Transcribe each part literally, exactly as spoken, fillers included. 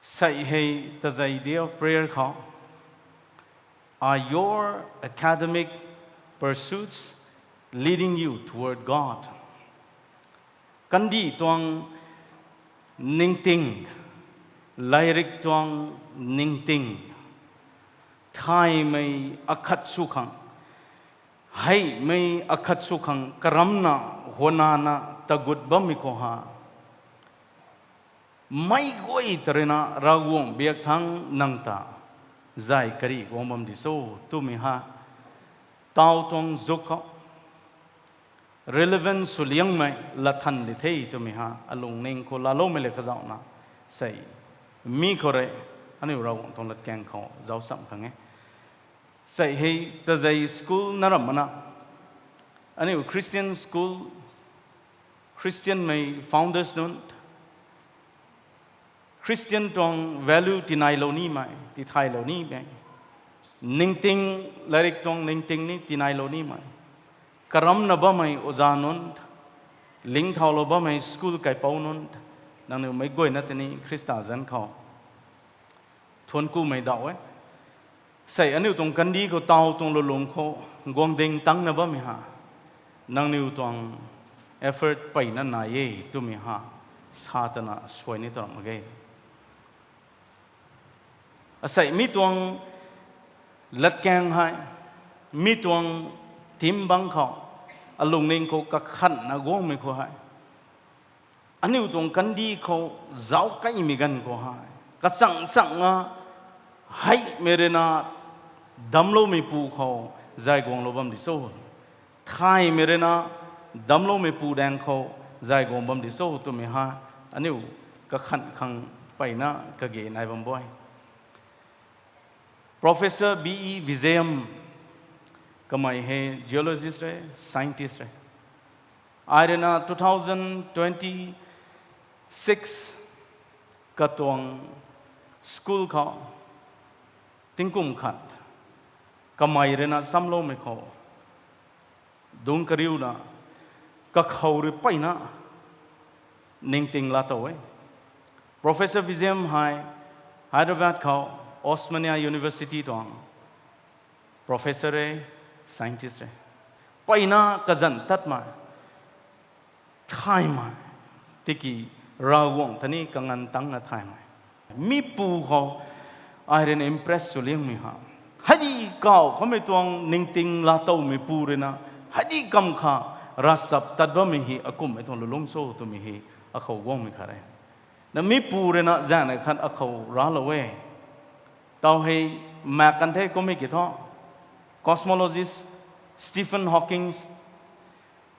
Sei hei tazei day of prayer khou, are your academic pursuits leading you toward God? Kandih tuang ningting, lairik tuang ningting, thaymei akhat sw khang, heimei akhat sw khang karamna, huanana tagut bammei khou ha, mei guay ta ruina Ravguangc biak thangc nang ta zay karih guang bam di cho twmei ha, taw tuang zuk khou relevant sw liangmei lat than di the twmei ha alungning khou laaloumei le kazauhna, sei mi khou rui aniu Ravguangc tuang latkaeng khou zauc cham khang e. Sei hei tazei school na ram mana, aniu Christian school, Christianmei founders nunc, Christian tuang value tinailou nimei, tithaylou nimei, ningting, lairik tuang ningting ni tinailou nimei, karamna bammei oja nunc, lingthaulou bammei school kaipouc nunc, nangniw meic guayna tini Khrista zanc khou thuanc kumei dauh e. Sei aniu tuang kandih khou taw tuang lulung khou guang ding tangcna bammei ha, nangniw tuang effort peyna nai e twmei ha sa tana suai ni tw ram mak ge. Asei mi tuang latkaeng hei, mi tuang theme bang khou, alungning khou kakhanna guangmei khou hei, aniu tuang kandih khou zauc kaimei ganv khou hei, kachang changna, heimei ruina damcloumei pu khou zay guanglou bam di cho, thaymei ruina damcloumei pu daeng khou zay guang bam di cho twmei ha, aniu kakhan khang peyna kage nai bam bo e. Professor B E Vijayam, kamei hei geologist re, scientist re. Ai ruina two thousand twenty-six katuang school khou, tingkum khat, kamei ruina samloumei khou, dungc kariuna, kakhou rui peyna ningting laa tow e. Professor Vijayam hei Hyderabad khou Osmania University tuang professor e, scientist e. Peyna kazanc tatmei, thaymei, tiki Ravguangc ta ni kanganv tangcna thaymei, mi pu khou ai ruina impress sw liangmei ha. Heidi kauh khoumei tuang ningting laa towmei pu ruina, heidi kam kha ravchap tat bammei hei akumhmei tuang lulung cho twmei hei akhou guangmei khat e. Na mi pu ruina zaeng na khat akhou raclou e. Taw hei mak kan the kummei ki thu, cosmologist Stephen Hawking,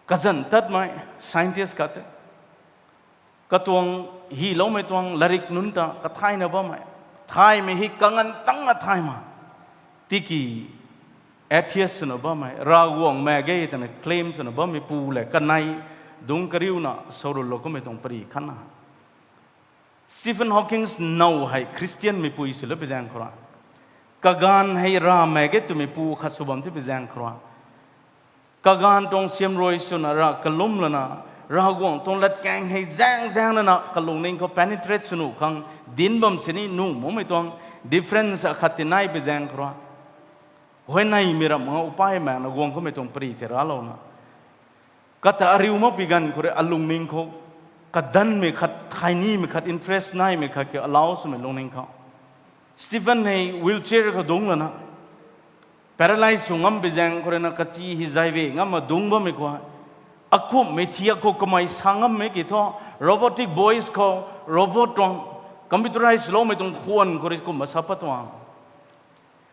kazanc tatmei scientist khat e. Katuang hyloumei tuang lairik nunc ta kathayna bammei, thaymei hei kanganv tangcna thaymei, tiki atheist swna bammei, Ravguangc mak ge twna claim swna bammei pu le kanei, dungc kariuna sourulou kummei tuang pary khatna. Stephen Hawking now hei Christianmei pui swlou pi zaeng khou rui, kaganv hei Rav mak ge twmei pu khat sw bam the pi zaeng khou rui, kaganv tuang siamruai swna Rav kalum lana, Ravguangc tuang latkaeng hei zaeng zaeng lana kalungning khou penetrate sw nuh khang dinc bam sini nuh makmei tuang difference akhat ti nai pi zaeng khou rui, huayneymei ramh nga upai makna guang kamei tuang pary tei raclouna, kata ariu makpui ganv khou rui alungning khou kadanmei khat, thaynimei khat, interest naimei khat kiu allow swmei lungning khou, Stephen hei wheelchair khou dungc lana, paralyze sw ngam pi zaeng khou ruina kachi hei zay ve ngamna dungc bammei khou, akumhmei thiak khou kamei sa ngammei ki thu, robotic voice khou, robot tuang, computerize loumei tuang khwan khou rui kumna sa pat tuang.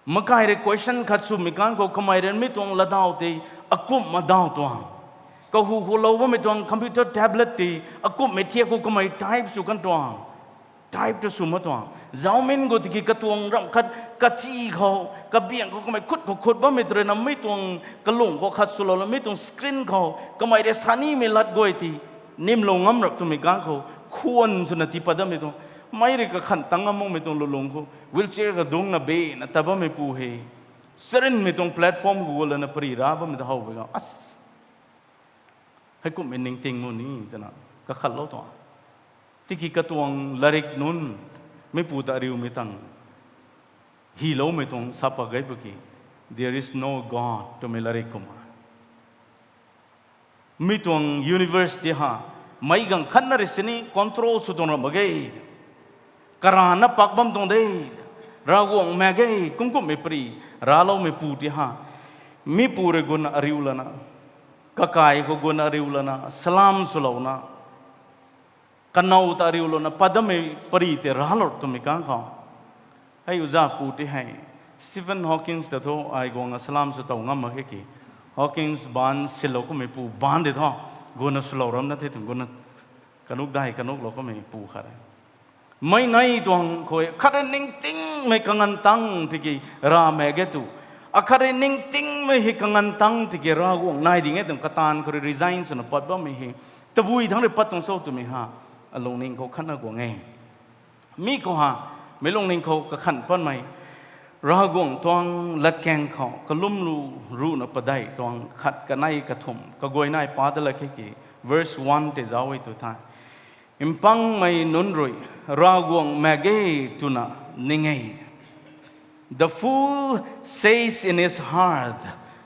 Makai rui question khat swmei kan khou kamei rui mi tuang latdaw tei akumhna daw tuang. Kahu khou lou bammei tuang computer tablet tei akumhmei thiak khou kamei type sw kan tuang. Type ta sw mak tuang. Zaumin khou tiki katuang ramh khat kachi khou, kabiang khou kamei khut khou khut bammei ta ruina mi tuang kalung khou khat swlou la mi tuang screen khou kamei rui sanimei lat guay tei nimlou ngam rap twmei kan khou, khwan swna tii pat dammei tuang. Mei rui kakhan tang ngam makmei tuang lulung khou wheelchair khou dungcna bena tat bammei pu hei, charynmei tuang platform khou gu lana pary rac bammei ta how bui ga, as, heikumhmei ningting mu ni twna kakhatlou tuang. Tiki katuang lairik nunc, Mipu ta ariumei tang hyloumei tuang sa pak gay paki, there is no God twmei latrik kumna. Mi tuang university ha, meic gaanv khatna rui sini control sw tuang ram mak ge. Karana pak bam tuang de. Ravguangc maek ge, kumkumhmei pari, racloumei pu ti ha. Mipu rui guna ariu lana, kakai khou guna ariu lana, salam swlouna, kanow ta ariulouna, padammei pari tei raclou twmei kang khou. Hei uza pu ti hei, Stephen Hawkins ta thu, ai guang a salam sw tow ngam mak khe ki. Hawkins baanc silou kummei pu baanc de thu, guna swlou ram na the tuang guna kanuk dai kanuklou kummei pu khat e. Meic nei tuang khou, khat rui ningtingmei kanganv tang tiki rav maek ge tu. Akhat rui ningtingmei hei kanganv tang tiki Ravguangc nai ding e tuang kataanv khou rui resign swna pat bammei hei. Tabui thangc rui pat tuang cho twmei ha, alungning khou khatna guang e. Mi khou ha, meic lungning khou kakhanh patmei, Ravguangc tuang latkaeng khou kalumlu ruhna padeih tuang khat kanei kathumh kaguay nai pa da la khe ki, verse one tei zauc e tu the. Mpangmei nunc rui, Ravguangc maek ge twna ning e. The fool says in his heart,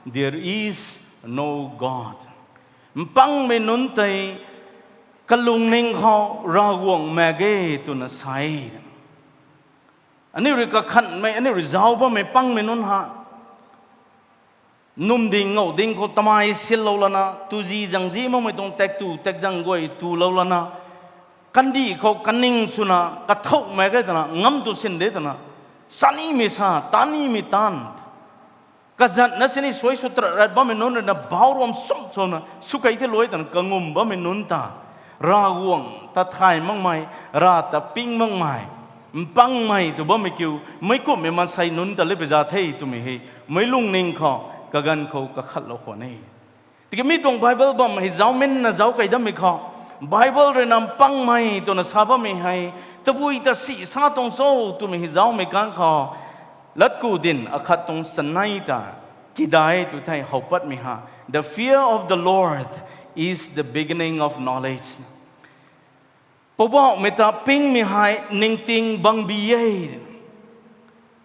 there is no God. Mpangmei nunc tei kalungning khou Ravguangc maek ge twna sa e. Aniu rui kakhanhmei, aniu rui zauc bammei mpangmei nunc ha. Num ding, ngau ding khou tamei silou lana, tuzi zangzi makmei tuang tak tu, tak zang guay tulou lana, kandih khou kaning swna, kathau maek ge twna, ngam tu sin de twna, sanimei sa, tanimei taanv. Kazanc na sini suai sw trat rat bammei nunc rui na bauruam sum swna, sw kei the luai twna, kangum bammei nunc ta. Ravguangc ta thay makmei, rav ta ping makmei. Mpangmei tw bammei kiu, meic kumhmei maansei nunc ta le peza the twmei hei, meic lungning khou, kaganv khou, kakhatlou khwan e. Tiki mi tuang Bible bam hei zauc minna zauc kei dammei khou, Bible rui na mpangmei twna sa bammei hei, tabui ta si sa tuang cho twmei hei zaucmei kang khou, latku din akhat tuang sanei ta, kidai tu thei how patmei ha, the fear of the Lord is the beginning of knowledge. Poubauhmei ta pingmei hei ningting bangbi e.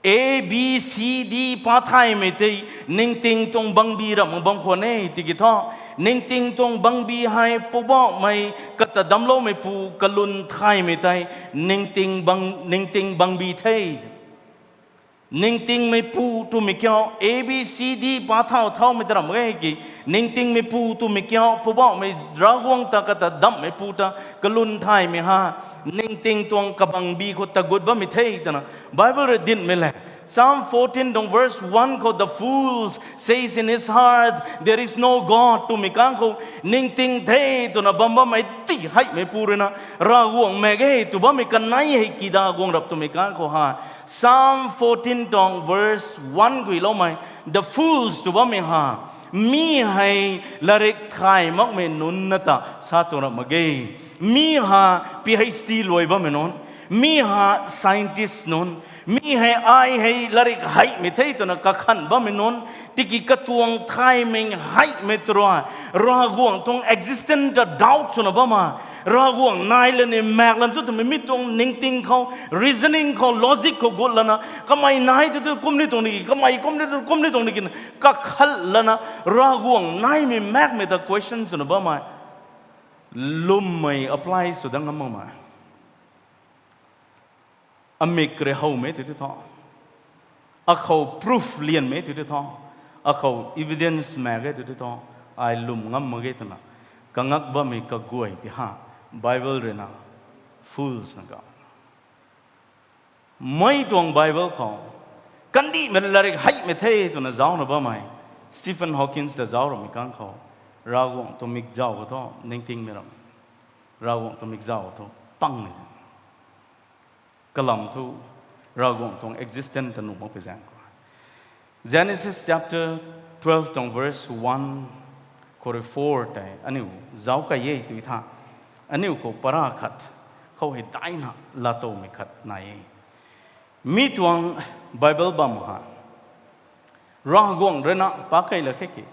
A, B, C, D pa thaymei tei ningting tuang bangbi ram mak bam khwan e tiki thu. Ningting tuang bangbi hei Poubauhmei kata damcloumeipu kalun thaymei tei ningting bang, ningting bangbi the. Ningtingmeipu twmei kiu, A, B, C, D pa thau thaumei ta ram mak ge ki. Ningtingmeipu twmei kiu, Poubauhmei Ravguangc ta kata damcmeipu ta kalun thaymei ha. Ningting tuang kabangbi khou tagut bammei the twna Bible rui dincmei le. Psalm fourteen tuang verse one khou, the fool says in his heart, there is no God twmei kang khou, ningting the twna bam bammei ti heimeipu rui na, Ravguangc maek ge tw bammei kanei hei kida guang rap twmei kang khou ha. Psalm fourteen tuang verse one guiloumei, the fools tw bammei ha, mi hei latrik thay makmei nunc na ta sa tuang rap mak ge. Mi ha PhD luai bammei nunc, mi ha scientist nunc, mi hei ai hei latrik heimei the twna kakhanh bammei nunc, tiki katuang thaymei heimei tw rui, Ravguangc tuang existence ta doubt swna bam a, Ravguangc nai lani maek lan chu twmei mi tuang ningting khou, reasoning khou, logic khou gut lana, kamei nai tu tu kum ni tuang ni ki, kamei kum ni tu kum ni tuang ni ki, kakhanh lana, Ravguangc naimei maekmei ta question swna bammei, lwmmei apply sw dang ngam makmei. Amik rui howmei tu ti thu, akhou proof lianmei tu ti thu, akhou evidence maek ge tu ti thu, ai lwm ngam mak ge twna kangak bammei kaguay ti ha, Bible rui na fools na ka. Mei tuang Bible khou, kandihmei latrik heimei the twna zaucna bammei, Stephen Hawkings ta zauc ramei kang khou, Ravguangc tuang mikzauc khou thu ningtingmei ram, Ravguangc tuang mikzauc khou thu pangmei kalam thu, Ravguangc tuang existence ta nuh makpui zaeng khou, Genesis chapter twelve tuang verse one khou rui four tei aniu zauc kei e tui tha, aniu khou para khat khou hei daina laatowmei khat nai e. Mi tuang Bible bam ha, Ravguangc rui na pa kei la khe ki,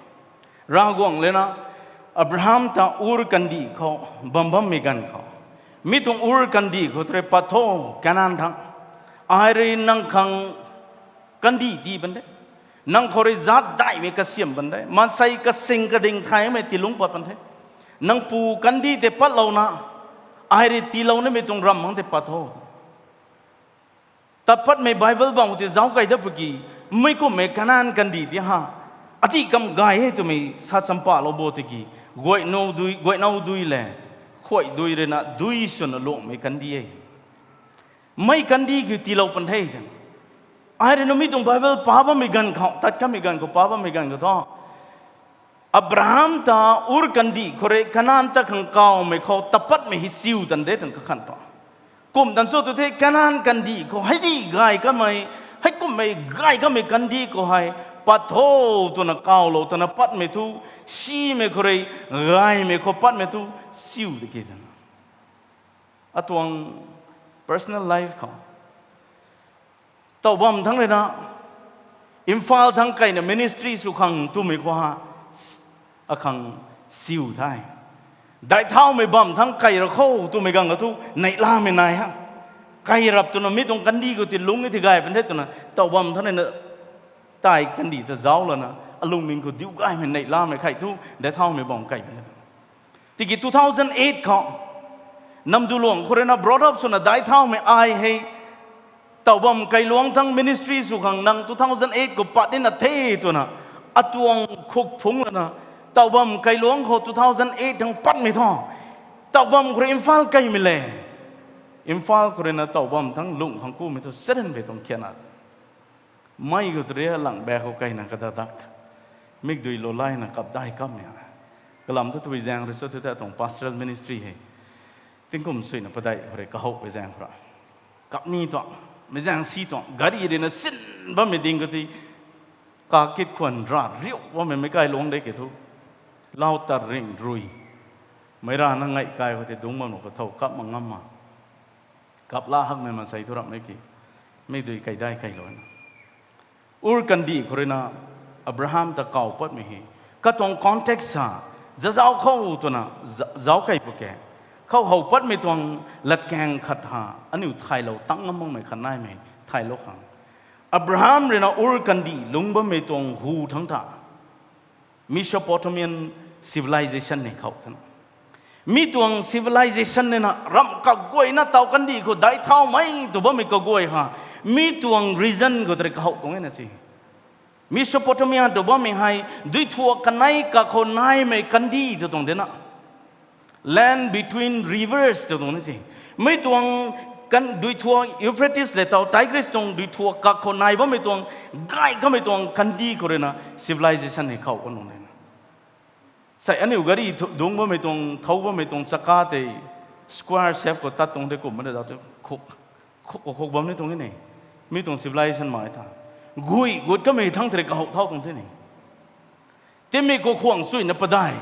Ravguangc rui na Abraham ta Ur kandih khou bam bammei ganv khou, mi tuang Ur kandih khou tei pat tho, Kanan thang Ai rui nang khang kandih tii pan the. Nang khou rui zaatc daihmei kasiam pan the. Maansei kasing kading thaymei tiilungc pat pan the. Nang pu kandih tei patlouna, ai rui tiilou nimei tuang ramh mang tei pat tho. Tat patmei Bible bam tei zauc kei dat pwki, mei kumhmei Kanan kandih ti ha, adih kam gay e twmei sa champalou bo tiki, guaynou dui, guaynou dui le, khuay dui rui na dui swna luangmei kandih e. Mei kandih kiu tiilou pan the twna. Ai rui na mi tuang Bible pa bammei ganv khou, tat kamei ganv khou, pa bammei ganv khou thu, Abraham ta Ur kandih khou rui Kanan ta khang kawmei khou tat patmei hei siu tan de twna kakhan thu. Kum tan cho tu the, Kanan kandih khou hei di gay kamei, hei kumhmei gay kamei kandih khou hei pat tho twna kawlou twna patmei thu, simei khou rui gaymei khou patmei thu, siu de ki twna. Atuang personal life khou tow bam thangc rui na, Imphal thangc kaina ministry sw khang twmei khou ha, akhang siu the. Daic thaumei bam thangc kai ra khou twmei ganv khou thu neihlamei nai ha. Kai rap twna mi tuang kandih khou ti lungc e ti gay pan the twna tow bam thangc rui na, tai kandih ta zauc lana, alungning khou diu gaymei neihlamei khei thu daic thaumei bam kai pan the. Tiki two thousand eight khou, Namduluang khou rui na brought up swna daic thaumei ai hei, tow bam kailuangc thangc ministry sw khang nang two thousand eight khou pat nina the twna, atuang khuk phungc lana, tow bam kailuangc khou two thousand eight thangc patmei thu, tow bam khou rui Imphal kaimei le, Imphal khou rui na tow bam thangc lungh khang kumei thu seren bei tuang khiana. Mei khou tria lang bag khou kaina kadadak, mikdui lou layna kapdai kammei a. Kalam thu tui zaeng rui cho tu tei tuang pastoral ministry hei tingkum suina padeih khou rui kahowpui zaeng khou ra, kap ni tuang, mei zaeng si tuang, gari rui na sin bammei ding khou ti, kakit khwan ra riu bammei meic kailuangc de ki thu, lau tat ring rui, meic rana ngai kai khou tei dungc bam nuh khou thow kap mak ngam ma. Kap la hakmei maansei thu ramhmei ki, mikdui kaidai kailouna, Ur kandih khou rui na Abraham ta kaw patmei hei, katuang context ha, zazauc khou twna, za- zauc kei pw ke, khou how patmei tuang latkaeng khat ha, aniu thaylou tang ngam makmei khat naimei thaylou khang, Abraham rui na Ur kandih lungc bammei tuang hu thangc ta Mesopotamian civilization ni khou thena, mi tuang civilization nina ramh kaguayna taw kandih khou daic thaumei tw bammei kaguay ha, mi tuang region khou tei rui kahow tuang e na si. Mesopotamia tw bammei hei, duithuak kanei kakhou naimei kandih tw tuang dena, land between rivers tw tuang na si. Mi tuang kan- duithuak Euphrates le taw Tigris tuang duithuak kakhou nai bammei tuang, gay kamei tuang kandih khou rui na civilization hei khou kan nung le na. Sei aniu gari thu- dungc bammei tuang, thou bammei tuang chakka tei square shape khou tat tuang tei kumh na da tu khuk, khuk, khuk bam ni tuang e ne. Mi tuang civilization mai tha. Gui gut kamei thangc tei rui kahow thau tuang the ne. Timei khou khwang suina padeih,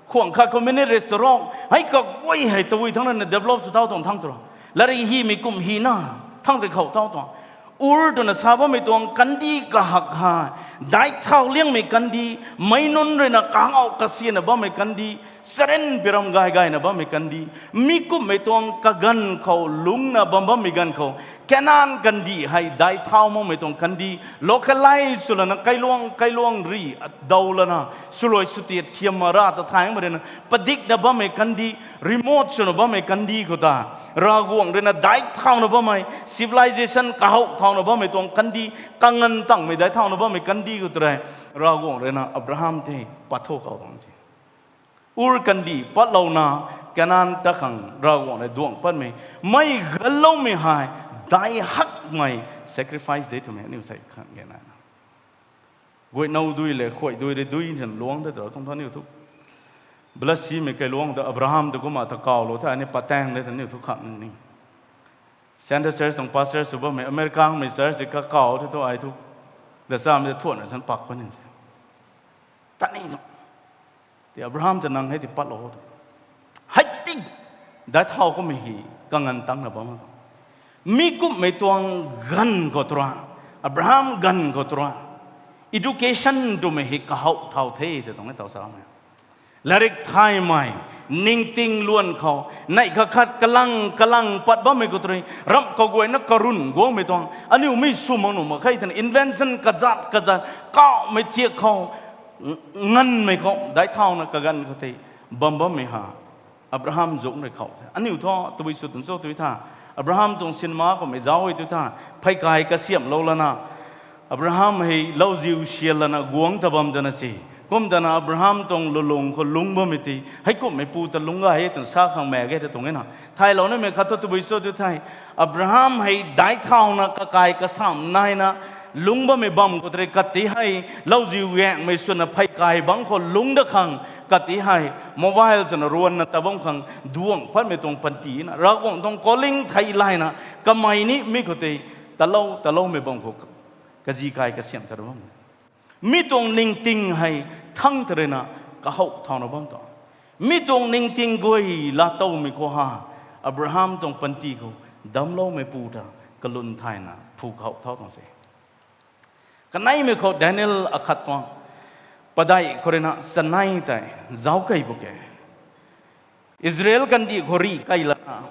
khwang khat khou minute restaurant hei kaguay hei tabui thangc rui na develop sw thau tuang thangc tu ra, lari himei kum hina thangc tei rui kahow thau tuang. Ur twna sa bammei tuang kandih kahak ha, daic thau liangmei kandih, meic nunc rui na kangau kasiana bammei kandih, saren piram gay gayna bammei kandih, mi kumhmei tuang kaganv khou lungcna bam bammei ganv khou, Kanan kandih hei daic thau makmei tuang kandih, localize sw lana kailuang kailuang rih daw lana swluai swtiat khiam ma ra ta thaymei rui na padikna bammei kandih, remote swna bammei kandih khou ta, Ravguangc rui na daic thauna bammei civilization kahow thauna bammei tuang kandih, kanganv tangmei daic thauna bammei kandih khou tei rui, Ravguangc rui na Abraham tei pat tho kau tuang si. Ur kandih patlouna, Kanan ta khang Ravguangc rui duang patmei, mei ganloumei hei, daic hakmei sacrifice de twmei aniu sei khang ge na. Guaynou dui le khuay dui rui dui nsan luangc de tw tuang tha aniu thu. Blasphemy kailuangc ta Abraham ta kumna ta kawlou the, ani patang de tw aniu thu khang ni. Central Church tuang pastor sw bammei, Americamei church tei kakaw the thu ai thu, da chamei ta thuanna san pak pa ni se. Tani thu. Ti Abraham ta nang hei ti patlou tu. Hei ti, daic thau kummei hei, kanganv tangna bam tu. Mi kumhmei tuang ganv khou tura, Abraham ganv khou tura, education twmei hei kahow thau the, tei tuang e taw sa mei. Latrik thaymei, ningting luan khou, neih kakhat kalang kalang pat bammei khou tei, ramh kaguayna karun guangmei tuang, aniu mi sw mak nuh mak khe twna invention kazat kazat, kauhmei thiak khou, nganvmei khou, daic thauna kaganv khou tei, bam bammei ha, Abraham zungc rui khou the. Aniu thu, tabui sw tuang cho tw tha. Abraham tuang cinema khou mei zauc e tw tha. Pheykai kasiamhlou lana. Abraham hei lauziu sian lana guang ta bam dana si. Kum dana Abraham tuang lulung khou lungc bammei ti. Heikumhmei pu ta lungc ga e twna sa khang mak ge ta tuang e na. Thaylou nimei khat thu tabui cho tw the. Abraham hei daic thauna kakai kasamh naina lungc bammei bam khou tei kati hei, lauziu gaengmei swna pheykai bangc khou lungc dat khang, kati hei, mobile swna ruanna ta bam khang, duangc patmei tuang panty na, Ravguangc tuang calling thei layna, kamei ni mi khou tei, talou, taloumei bam khou, kazi kai kasiamh ta bam. Mi tuang ningting hei, thangc ta ruina, kahouh thauna bam tuang. Mi tuang ningting guay laatowmei khou ha, Abraham tuang panty khou, damcloumei pu ta, kalun thayna, phu kahouh thau tuang se. Kaneimei khou Daniel akhat tuang, padeih khou ruina chanei tei, zauc kei bu ke. Israel kandih khou rih kei lana.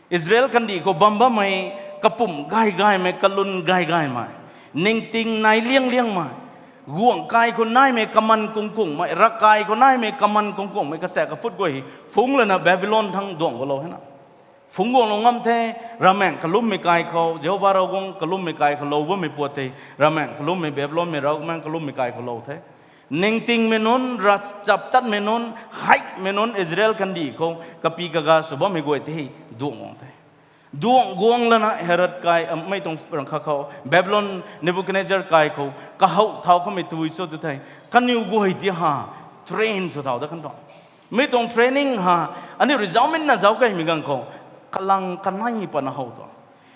Israel kandih khou bam bammei, kapumc gay gaymei, kalun gay gaymei. Ningting nai liang liangmei. Guangc kai khou naimei kaman kung kungmei, ravkai khou naimei kaman kung kungmei, kasaek kaphut guay. Phungc lana Babylon thangc duangc gulou hena. Phungc guanglou ngam the, ravmaengc kalummei kai khou, Jihova Ravguangc kalummei kai khou lou bammei puat the, ravmaengc kalummei Babylonmei ravmaengc kalummei kai khou lou the. Ningtingmei nunc, ravchaptatmei nunc, heimei nunc Israel kandih khou, kapi kaga sw bammei guay tei, duangc guang the. Duangc guang lana Herod kai, ah, mei tuang rangkha khou, Babylon Nebuchadnezzar kai khou, kahouh thau kamei tei cho tw the, kaniw guay ti ha, train sw thau dat kan tuang. Mi tuang training ha, aniu rui zauc minna zauc keimei ganv khou, kalang kanei patna how tuang.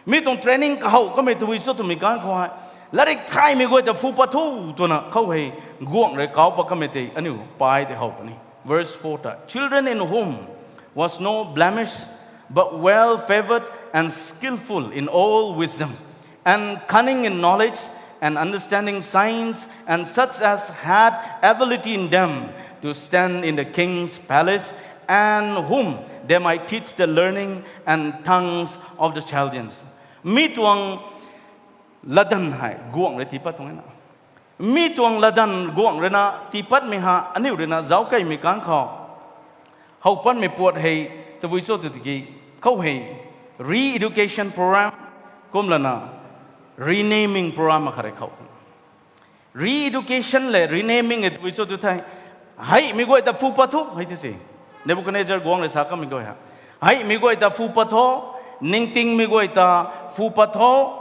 Mi tuang training kahouh kamei tei cho twmei ganv khou hei, latrik thaymei guay ta phu pat tho twna khou hei, guangc rui kauc pat kamei tei, aniu pai tei how puni. Verse four ta, children in whom was no blemish, but well favored and skillful in all wisdom, and cunning in knowledge, and understanding science, and such as had ability in them to stand in the king's palace, and whom they might teach the learning and tongues of the Chaldeans. Mi tuang latdanv hei, guangc rui tii pat tuang na. Mi tuang latdanv guangc ruina tii patmei ha, aniu ruina zauc keimei ganv khou. How patmei puat hei, tabui cho tw tiki, khou hei, re-education program, kum lana, renaming program akhat rui khou. Re-education le renaming e tabui cho tw the, heimei guay ta phu pat tho, hei ti si. Nebuchadnezzar guangc rui sa kamei guay ha. Heimei guay ta phu pat tho, ningtingmei guay ta phu pat tho,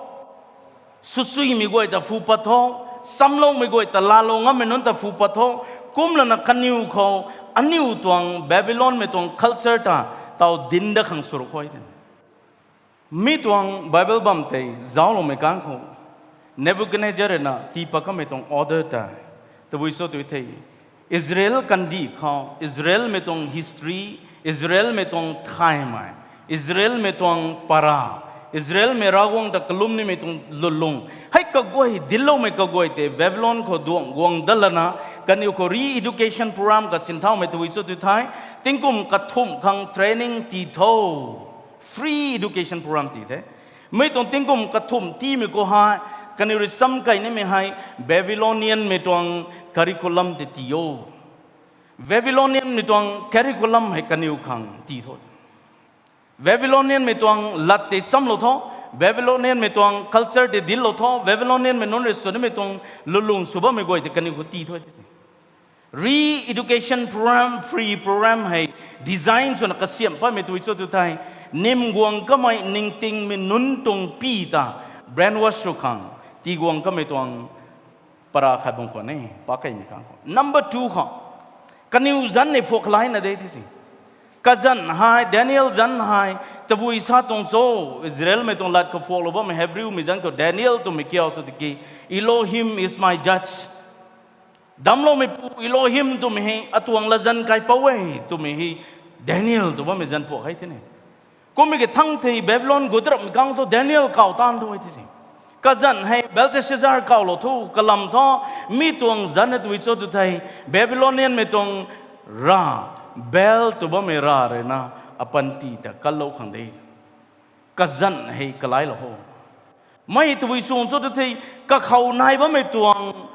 swsuimei guay ta phu pat tho, samloumei guay ta laalou ngammei nunc ta phu pat tho, kum lana kaniw khou, aniu tuang Babylonmei tuang culture ta, taw dinc dat khang sw rui khou e ti. Mi tuang Bible bam tei zaucloumei ganv khou, Nebuchadnezzar ruina tii pat kamei tuang order ta, tabui cho tw the, Israel kandih khou, Israelmei tuang history, Israelmei tuang thaymei, Israelmei tuang para, Israelmei Ravguangc ta kalum nimei tuang lulung, hei kaguay, dincloumei kaguay tei Babylon khou duangc guang dat lana, kaniw khou re-education program ka sinthaumei tabui cho tw the, tingkum kathumh khang training tii tho. Free education program tii the. Mi tuang tingkum kathumh tiimei khou hei, kaniw rui sam kei nimei hei, Babylonianmei tuang curriculum tei tii o. Babylonianmei tuang curriculum hei kaniw khang tii tho. Babylonianmei tuang lat tei samlou tho, Babylonianmei tuang culture tei dinclou tho, Babylonianmei nunc rui sw nimei tuang lulung sw bammei guay tei kaniw khou tii tho. Re-education program, free program hei design swna kasiamh patmei tabui cho tw the, nim guang kamei ningtingmei nunc tuang pi ta brainwash sw khang, tii guang kamei tuang para khat bam khwan e, pa keimei ganv khou. Number two khou, kaniw zanc ni phuak kalaina de ti si. Kazanc hei, Daniel zanc hei, tabui sa tuang cho, Israelmei tuang lat khou phuaklou bammei Hebrewmei zanc khou Daniel twmei kiu tw tiki, Elohim is my judge. Damcloumeipu Elohim twmei hei, atuang latzan kaipouc e twmei hei, Daniel tw bammei zanc phuak hei tini. Kummei ki thangc thei Babylon gut rapmei kang thu Daniel kaw tan thu e ti si. Kazanc hei Belteshazzar kawlou thu, kalam thu, mi tuang zanc e tw cho tw thei, Babylonianmei tuang Rav, Baal tw bammei rav rui na apanty ta kalou khang de. Kazanc hei kalailou ho. Mei tabui sung cho tu thei, kakhou nai bammei tuang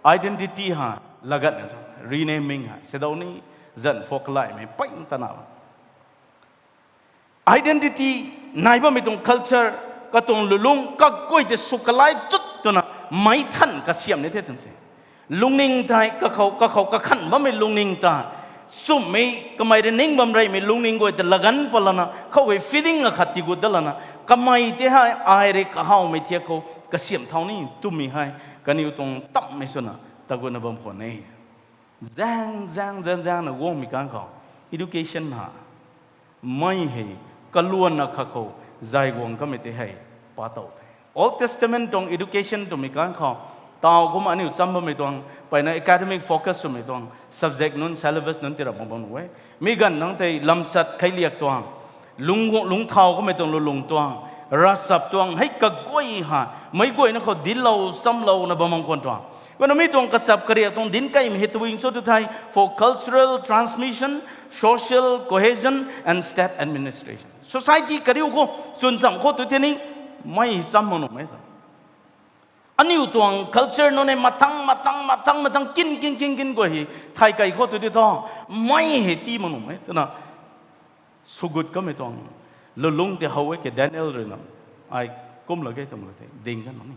identity ha, lagan na cho, renaming ha, sedou ni, zanc phuak kalaimei pei tana. Identity nai bammei tuang culture, katuang lulung kaguay tei sw kalai tut twna mei than kasiam ni the twn se. Lungning tei kakhou, kakhou kakhan bammei lungning ta, sumhmei kamei rui ning bam reymei lungning guay ta lagan palana, khou hei feeling akhat tigut dalana, kamei tei hei ai rui kahawmei thiak khou kasiam thau ni twmei hei, kaniw tuang tammei swna, taguna bam khwan e. Zaeng, zaeng, zaeng, zaengna guangmei kang khou, education ha, mei hei, kaluanna kha khou, zay guang kamei tei hei, pa tow the. Old Testament tuang education twmei kang khou, taw kumna aniu cham bammei tuang, peyna academic focus swmei tuang, subject nunc, syllabus nunc tirap mak bam nu e. Mi ganv nang tei lamsat kheiliak tuang, lung, lungcthau kamei tuang lulung tuang, ravchap tuang, hei kaguay ha, meic guayna khou dinclou, chamlouna bam mang khwan tuang. Kumna mi tuang kachap kariak tuang dinc kaimei hei tabui cho tu thei, for cultural transmission, social cohesion and state administration. Society kariu khou, chwn cham khou tu tei ni, mei cham mak nuh e ta. Aniu tuang culture nunc hei mathang, mathang, mathang, mathang, kin, kin, kin, kin guay hei, thay kei khou tu tei thu, mei hei tii mak nuh e twna, swgut kamei tuang, lulung tei how e ke Daniel rui na, ai kum lak ge twmei tei, ding kan ni.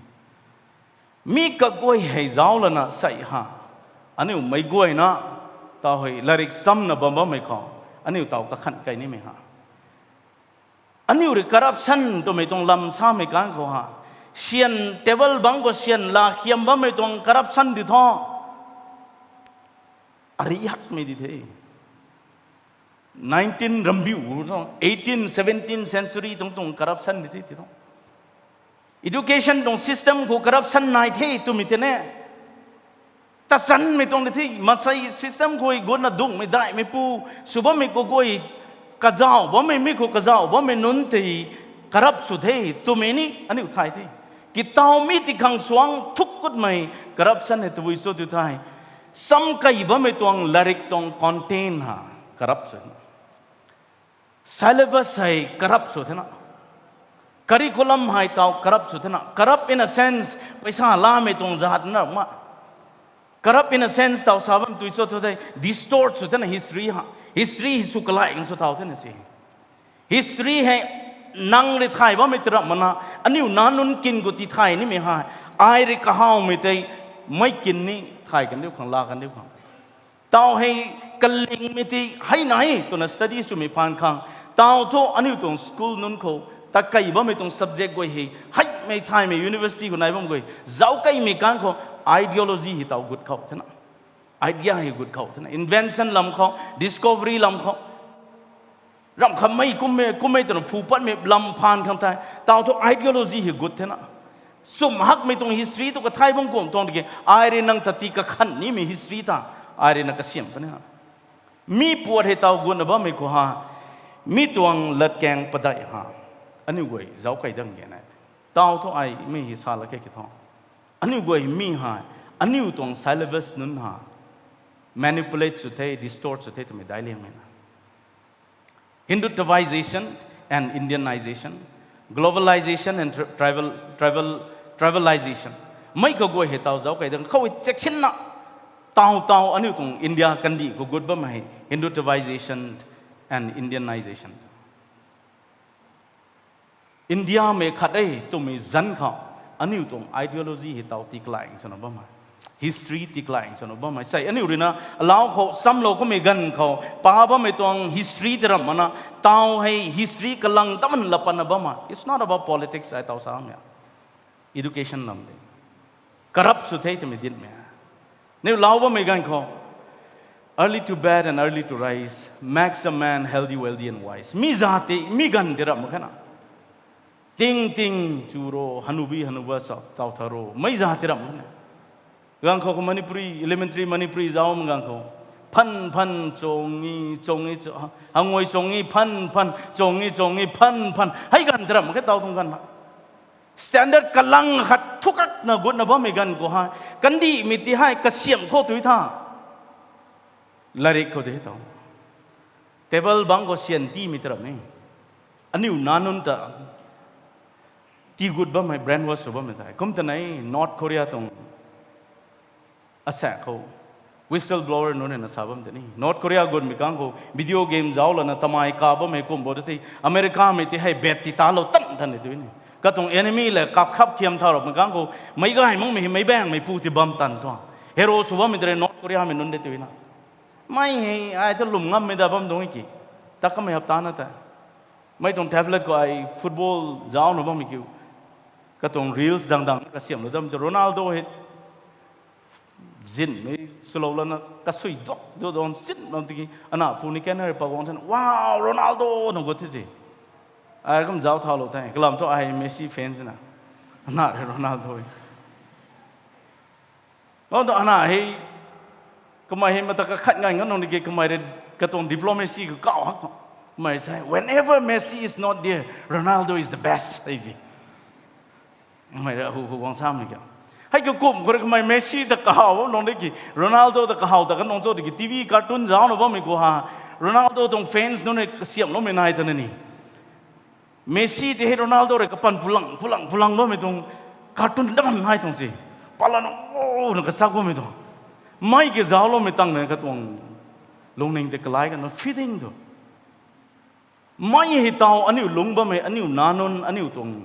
Mi kaguay hei zauc lana sei ha. Aniu meic guayna, taw hei latrik chamna bam bammei khou, aniu taw kakhan kei nimei ha. Aniu rui corruption twmei tuang lam samei kang khou ha. Syan table bangc khou syan lakhiam bammei tuang corruption di thu, ari hakmei di the. Nineteen rambiu tuang, eighteen, seventeenth century tuang tuang corruption di the ti thu. Education tuang system khou corruption nai the twmei tei ne. Tachanmei tuang di the, maansei system khou gutna dungcmei daihmei pu, sw bammei kaguay, kazauh bammei mi khou kazauh bammei nunc tei, corrupt sw the twmei ni aniu thay the. Kitaw mi ti khang suang thuk kutmei, corruption hei tabui cho tu thei, cham kei bammei tuang latrik tuang content ha, corrupt sw. Syllabus hei corrupt sw thena. Curriculum hei taw corrupt sw thena. Corrupt in a sense, paisa lamei tuang zat na ma. Corrupt in a sense taw sa bam tui cho tu thei, distort sw thena history ha. History hei sw kalai kan sw thau thena si. History hei nang rui thay bammei tirap mana, aniu nac nunc kin khou ti thay nimei hei, ai rui kahawmei tei, mei kin ni thay kan diu khang, la kan diu khang. Taw hei kalingmei ti hei na e twna study swmei phaan khang. Taw thu aniu tuang school nunc khou, ta kei bammei tuang subject guay hei, heimei thaymei university khou nai bam guay, zauc keimei kang khou, ideology hei taw gut khou thena. Idea hei gut khou thena. Invention lam khou, discovery lam khou. Ramh khammei kummei, kummei twna phu patmei lam phaan khang thei, taw thu ideology hei gut thena. Sumh hakmei tuang history tu kathay bam kuam tuang diki, ai rui nang ta ti kakhan nimei history ta, ai rui na kasiam puni ha. Mi puat hei taw gutna bammei khou ha, mi tuang latkaeng padeih ha, aniu guay zauc kei dang ge na. Taw thu ai mi hei sa lak khe ki thu. Aniu guay mi hei, aniu tuang syllabus nunc ha, manipulate sw the, distort sw the twmei daic liangmei na. Hindutvaization and Indianization, globalization and tra-, tribal, tribal, tribalization. Mei kaguay hei taw zauc kei dang khou e check sinna. Taw taw aniu tuang India kandih khou gut bammei hei Hindutvaization and Indianization. Indiamei khat e twmei zanc khou, aniu tuang ideology hei taw tiklai swna bammei. History tiklai swna bammei. Sei aniu rui na, alau khou, samlou kummei ganv khou, pa bammei tuang history tiram mana, taw hei history kalang taman lapana bam e. It's not about politics, ai taw sa mei. Education lam de. Corrupt sw the twmei dinmei. Niu lau bammei ganv khou, early to bed and early to rise makes a man healthy, wealthy and wise. Mi zat ti, mi ganv tiram mak khe na. Ting ting chu ro, hanubi hanuba sa, taw tha ro, mei zat tiram mak khe na. Ganv khou khou Manipuri, elementary Manipuri zauc mak ganv khou, phan phan chongi, chongi, cho-, hangui chongi, phan phan chongi, chongi, phan phan. Hei ganv tiram mak khe taw tuang ganv na. Standard kalang khat thukakna gutna bammei ganv khou hei, kandihmei ti hei kasiam khou tui tha. Latrik khou de tho. Table bangc khou syan tiimei ta ram e. Aniu nac nunc ta tii gut bammei, brainwash sw bammei tei. Kum ta nei North Korea tuang asaekc khou whistleblower nunc na sa bam tei ni. North Korea gutmei kang khou video game zauc lana tamei ka bammei kum bo de the. Americamei ti hei bet ti talou tan tan de tw ni. Katuang enemy le kap khap khiam tha rapmei kang khou meic gay makmei hei meic baengmei pu ti bam tan tuang. Hero sw bammei tei North Koreamei nunc de tw na. Mei hei ai ta lwm ngammei da bam tuang e ki. Ta kamei hapta na tei mei tuang tablet khou ai football zaucna bammei kiu. Katuang reels dang dang kasiamhlou dam tu Ronaldo hei zinmei swlou lana kasui duak du dan sin bam tiki ana pu ni kenna rui pa guang thena, wow, Ronaldo na gut the si. Ai kum zauc thaulou the. Kalam thu ai Messi fans na. Ana rui Ronaldo e. Bam tu ana hei, kamei hei mata kakhat ngai ngan nung di ke kamei rui katuang diplomacy khou kau hak tu. Kamei sa, whenever Messi is not there, Ronaldo is the best, hei di. Kamei rui hu hu guang samei ka. Hei kiu kum khou rui kamei Messi ta kahaw bam nung di ki, Ronaldo ta kahaw ta kan nung cho di ki, T V cartoon zaucna bammei khou ha, Ronaldo tuang fans nunc rui kasiamhloumei nai ta na ni. Messi tei hei Ronaldo rui kapan pulang pulang pulang bammei tuang cartoon da bam nai tuang si. Palana o na kasak bammei tuang. Mei ki zaucloumei tang na katuang lungning tei kalai kan feeling tu. Mei hei tau aniu lungc bammei, aniu nac nunc, aniu tuang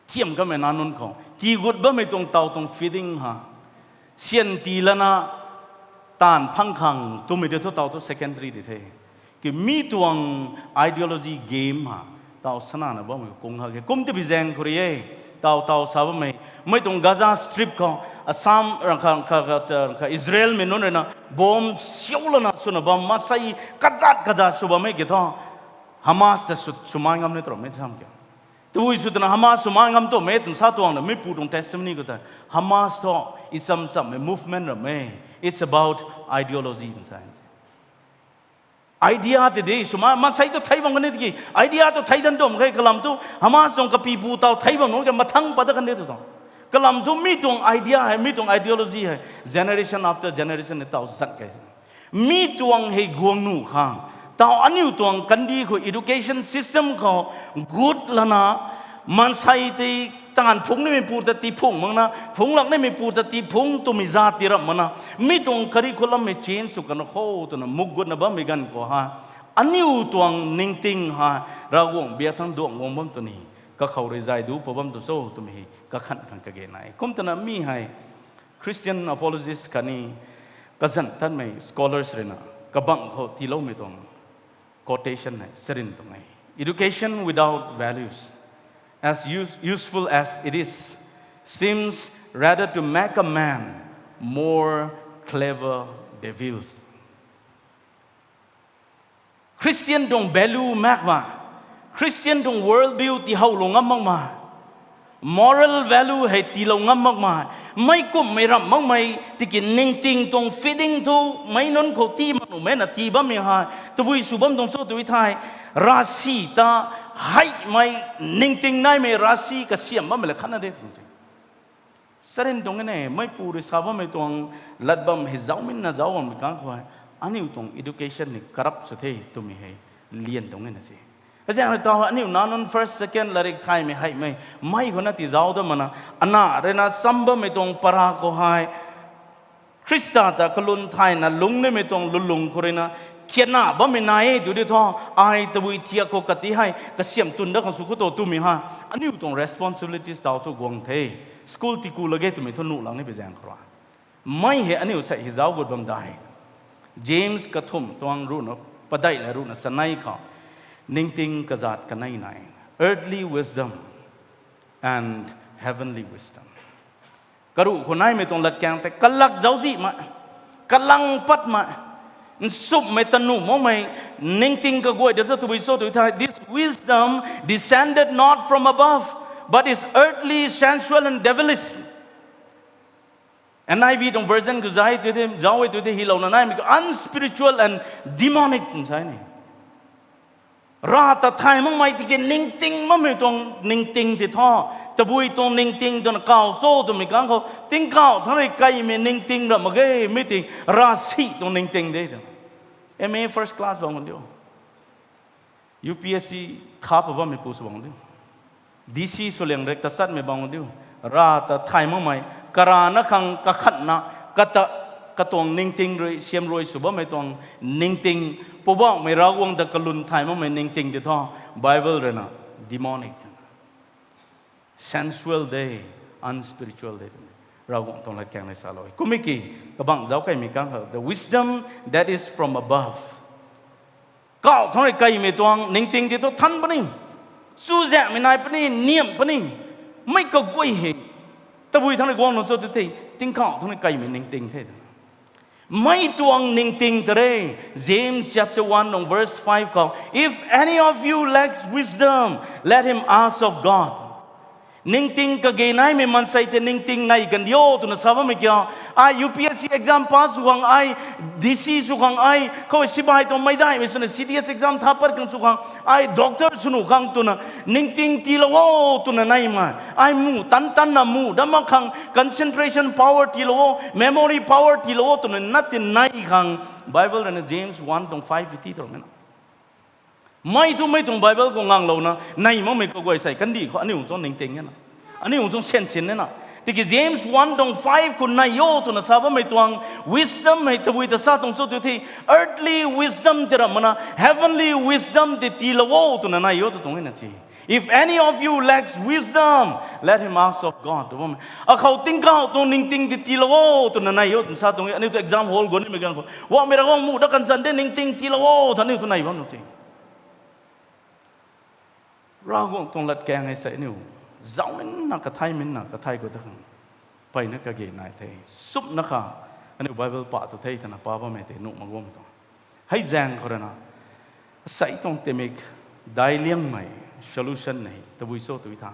thiam kamei nac nunc khou tii gut bammei tuang tau tuang feeling ha. Syan tii lana taanv phang khang twmei de thu tau thu secondary di the. Ki mi tuang ideology game ha, tau sana na bammei kung ha ke kum ti bi zaeng khou rui e. Tau tau sa bammei, mei tuang Gaza Strip khou, Assam, rang kha, kha, kha, kha Israelmei nunc rui na bomb siu lana swna bam, masei kazat kazat sw bammei ki thu, Hamas ta sw, swmai ngam ni tu rammei sam ke. Tabui sw twna Hamas swmai ngam tumei twna sa tuang na, mi pu tuang testimony khou ta, Hamas thu, i cham chammei movement rammei, it's about ideology twna sa. Idea tei de, swmai, masei tu thei bam kan ni tiki, idea tu thei dan tum khe kalam thu, Hamas tuang kapipu tau thei bam nunc ke mathang pat da kan de tu tuang. Kalam thu mi tuang idea hei, mi tuang ideology hei, generation after generation hei tau zat khe. Mi tuang hei guang nuh khang, tau aniu tuang kandih khou education system khou gut lana, maansei tei taanv phungc nimei pu ta tii phungc makna, phungc lak nimei pu ta tii phungc twmei za tii ramh makna, mi tuang curriculummei change sw kan kho twna muk gutna bammei ganv khou ha, aniu tuang ningting ha, Ravguangc biak thangc duang guang bam tw ni, kakhou rui zay du pw bam tu cho twmei hei kakhan khang kage nai. Kum twna mi hei Christian apologist khatni kazanc tanmei scholars rui na kabangc khou tiiloumei tuang quotation hei sarin tuang e. Education without values, as use, useful as it is, seems rather to make a man more clever devils. Christian tuang value makma, Christian tuang world view tiihowlou ngam makma, moral value hei tiilou ngam makma, mei kumhmei ramh makmei tiki ningting tuang feeding thu meic nunc khou tii mak nuhmei na tii bammei hei tabui sw bam tuang cho tw thei, ravsic ta heimei, ningting naimei ravsic kasiam bammei la khatna de tuang se. Sarin tuang e ne, meipu rui sa bammei tuang lat bam hei zauc minna zauc bammei kang khou hei, aniu tuang education ni corrupt sw the twmei hei lian tuang e na se. Kazaeng rui tau aniu nac nunc first, second latrik thaymei heimei, mei khou na ti zauc da makna, ana rui na sam bammei tuang para khou hei, Khrista ta kalun thayna lungc nimei tuang lwnlung khou rui na, khiatna bammei nai e tu di thu, ai tabui thiak khou kati hei kasiam twn dat khang sw khou tu twmei hei, aniu tuang responsibilities tau thu guang the. School tiku lage twmei thu nuh lang ni pi zaeng khou rui. Mei hei aniu sei hei zauc gut bam dai. James kathumh tuang ruhna, padeih la ruhna chanei khou, ningting kazat kanei nai. Earthly wisdom and heavenly wisdom. Karuh khou naimei tuang latkaeng tei kalak zauczihmei, kalang patmei, nsumhmei ta nuh makmei, ningting kaguay de ta tabui cho tw thei, this wisdom descended not from above, but is earthly, sensual and devilish. N I V tuang version khou zay tu the, zauc e tu the, hilouna naimei khou unspiritual and demonic twna sa ni. Rav ta thay makmei tiki ningting makmei tuang ningting ti thu, Tabui tuang ningting twna kaw cho twmei kang khou, tingkauh thangc rui kaimei ningting ra mak ge, mi ting ravsic tuang ningting de tw. M A first class bang diu. U P S C tha pa bammei pu sw bang diu. D C swliang rek ta satmei bang diu. Rav ta thay makmei, karana khang kakhatna, kata, katuang ningting rui, siam rui sw bammei tuang ningting, Poubauhmei Ravguangc ta kalun thay makmei ningting tei thu, Bible rui na demonic twna, sensual de, unspiritual de twmei Ravguangc tuang latkaeng nei salou e. Kumna ki, kabangc zauc kaimei kang khou, the wisdom that is from above. Kauh thangc rui kaimei tuang ningting tei thu than puni, chuzaenghmei nai puni, niamh puni, mei kaguay hei. Tabui thangc rui guang nunc cho tw the, tingkauh thangc rui kaimei ningting the. Mei tuang ningting ta re, James chapter one tuang verse five khou, if any of you lacks wisdom, let him ask of God. Ningting kage naimei maansei tei ningting nei kan diu twna sa bammei kiu. Ai U P S C exam pass sw khang ai, D C sw khang ai, khou sibai tuang meicdaihmei swna C D S exam tha pat khang sw khang, ai doctor sw nuh khang twna, ningting tiilou o twna neimei. Ai muh tan tanna muh dat mak khang concentration power tiilou o, memory power tiilou o twna na tin nei khang, Bible rui na James one tuang five ti tuang na. Mei thu mei tuang Bible khou nganglouna nei makmei kaguay sei kandih khou aniu tuang ningting e na. Aniu tuang sensin e na. Tiki James one tuang five khou nei o twna sa bammei tuang wisdom hei tabui ta sa tuang cho tw the, earthly wisdom tei ram mana, heavenly wisdom tei tiilou o twna nei o tw tuang e na chi. If any of you lacks wisdom, let him ask of God, tw bammei. Akhou tingkauh tuang ningting tei tiilou o twna nei o twna sa tuang e. Aniu tu exam hall guang nimei kang khou, Poubauhmei Ravguangc muh dat kan chan de, ningting tiilou o tw aniu tu nei bam na chi. Ravguangc tuang latkaeng hei sei aniu zauc minna, kathai minna, kathai khou da khang mpeyna kage nai the. Sumna kha, aniu Bible pa tu the twna pa bammei tei nuh mak guang tuang. Hei zaeng khou rui na, sei tuang timik daic liangmei solution nei tabui cho tw the.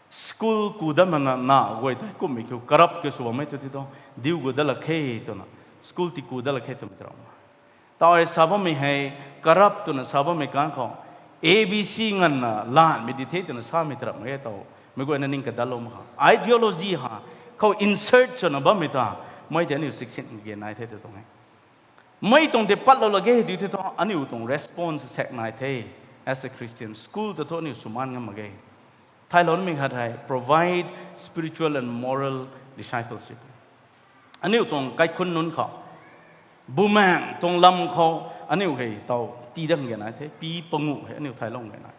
School ku dat mana na guay tei kummei kiu corrupt kiu sw bammei tu ti tu, diu gu dat lak khe twna, school ti ku dat lak khe twmei ta ram. Tau hei sa bammei hei corrupt twna sa bammei kang khou, A B C nganvna lanmei di the twna samei ta ram e tau. Mei guayna ning kadatlou mak kha. Ideology ha, khou insert swna bammei ta, mei tei aniu siksin ge nai the tw tuang e. Mei tuang tei patlou lak ge tw the thu, aniu tuang response sak nai the, as a Christian, school ta thu aniu sw maan ngam mak ge. Thailoumei khat hei, provide spiritual and moral discipleship. Aniu tuang kaikhunc nunc khou, bumaengh tuang lam khou, aniu hei tau tii dat ge nai the, pi panguh hei aniu thailou ge nai.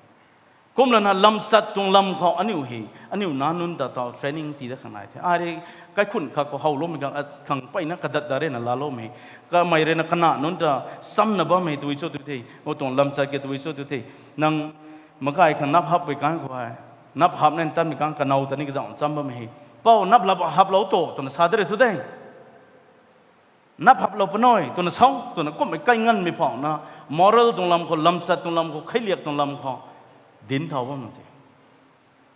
Kumlana lamchat tuang lam khou aniu hei, aniu nac nunc ta tau training tii dat khang nai the. Ai rui kaikhunc khat khou howloumei kang, a, khang mpeyna kadat dat rui na laaloumei. Kamei rui na kanac nunc ta samna bammei tw cho tw the. O tuang lamchat ke tw cho tw the. Nang makai khang nap hap pui kang khou hei, nap hap nen tanmei kang kanow ta ni kazauh cham bammei hei, Pou, nap lap haplou to, twna sa de rui thu de. Nap haplou puni, twna sa, twna kummei kai nganvmei phauhna, moral tuang lam khou, lamchat tuang lam khou, kheiliak tuang lam khou, dinc thau bam na se.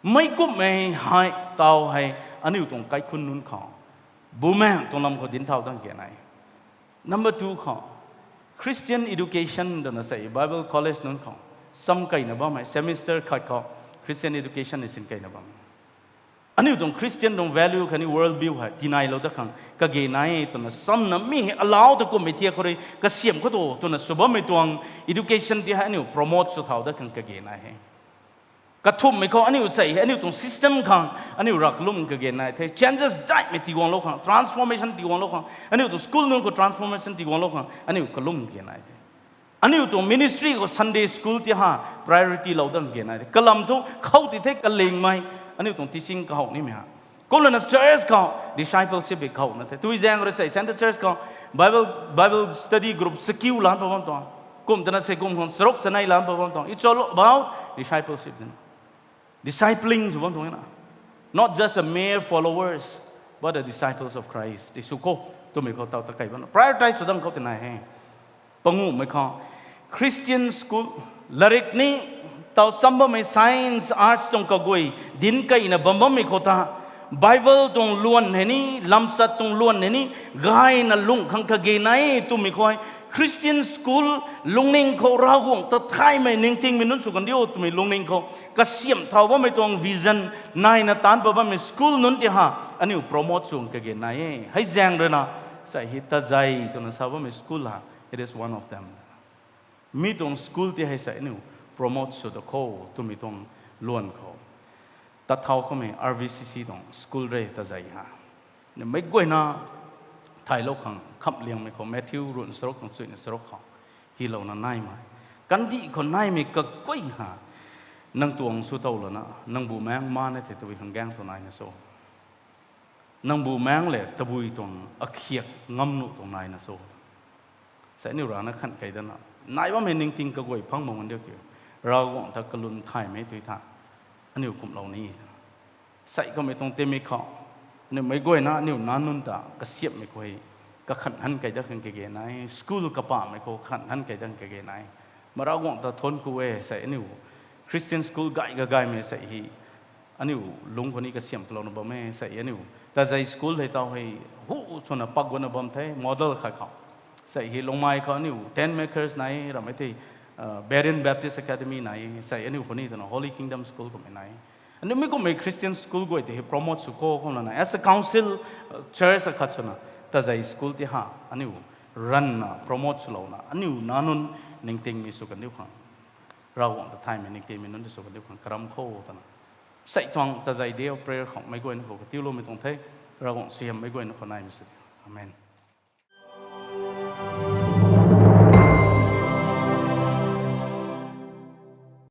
Mei kummei hei tau hei, aniu tuang kaikhunc nunc khou, bumaengh tuang lam khou dinc thau dat ge nai. Number two khou, Christian education twna sei, Bible college nunc khou, sam keina bammei, semester khat khou, Christian education ni sin keina bam. Aniu tuang Christian tuang value khatni world view hei tinailou dat khang kage nai e twna samna mi hei allow ta kummei thiak khou rui kasiam khou tu twna sw bammei tuang education ti hei aniu promote sw thau dat khang kage nai e. Kathumhmei khou aniu sei hei aniu tuang system khang aniu rav kalum kage nai the, changes daihmei tiguanglou khang, transformation tiguanglou khang, aniu tuang school nunc khou transformation tiguanglou khang aniu kalum kage nai the. Aniu tuang ministry khou Sunday school ti ha priority lou dat ge nai the. Kalam thu khou ti the kalingmei, aniu tuang teaching kahow nimei ha. Kumlana church khou discipleship hei kahow na the. Tui zaeng rui sei Central Church khou Bible, Bible study group sakiu lan pa bam tuang. Kum tana sei kum khang charuk chanei lan pa bam tuang. It's all about discipleship dina. Discipling sw bam tuang na. Not just a mere followers, but a disciples of Christ ti sw khou twmei khou tau ta kei bam. Prioritize sw dang khou ti nai he. Panguhmei khou, Christian school, larik ni, tau cham bammei science, arts tuang kaguay dinc keina bam bammei khou ta, Bible tuang luan hei ni, lamchat tuang luan hei ni, gayna lungh khang kage nai twmei khou, Christian school lungning khou Ravguangc ta thaymei ningtingmei nunc sw kandiu twmei lungning khou kasiamh thau bammei tuang vision naina taanc pat bammei school nunc ti ha aniu promote sw kage nai e. Hei zaeng rui na sei hei Tazei twna sa bammei school ha, it is one of them. Mi tuang school ti hei sei aniu promote sw da kho twmei tuang luan khou tat thau kamei R V C C tuang school re Tazei ha. Meic guayna thaylou khang khamhliangmei khou Matthew ruh charuk tuang chuina charuk khou hylouna naimei, kandih khou naimei kaguay ha, nang tuang sw tow lana nang bumaengc ma na thei tabui khang gaeng tu naina so. Nang bumaengc le tabui tuang akhiak ngam nuh tuang naina so. Sei aniu rana khan kei dana nai bammei ningting kaguay phang mak ngan diu kiu. Ravguangc ta kalum thaymei tui tha aniu kumhlou ni. Sei kamei tuang timei khou aniu meic guayna aniu nac nunc ta kasiamhmei khou hei kakhan han kei dat khang kage nai, school kapahmei khou kakhan han kei dat khang kage nai. Ma Ravguangc ta thuanc ku e sei aniu Christian school gay kagaymei sei hei aniu lungc khou ni kasiamh palouna bam e sei aniu Tazei school hei tau hei hu swna pak guangna bam the model khat khou. Sei hei Lungmei khou aniu Tent Makers nai, ramhmei thei Berean Baptist Academy nai, sei aniu khou ni twna Holy Kingdom School kummei nai. Aniu mi kummei Christian school guay tei hei promote sw kho khou lana as a council, church akhat swna Tazei school ti ha aniu ranna promote swlouna aniu nac nunc ningtingmei sw kandiu khang, Ravguangc ta thaymei ningtingmei nunc ta sw kandiu khang karam kho twna sei tuang Tazei Day of Prayer khou meic guayna khou katiuloumei tuang the. Ravguangc suaihiam meic guayna khou naimei sw. Amen.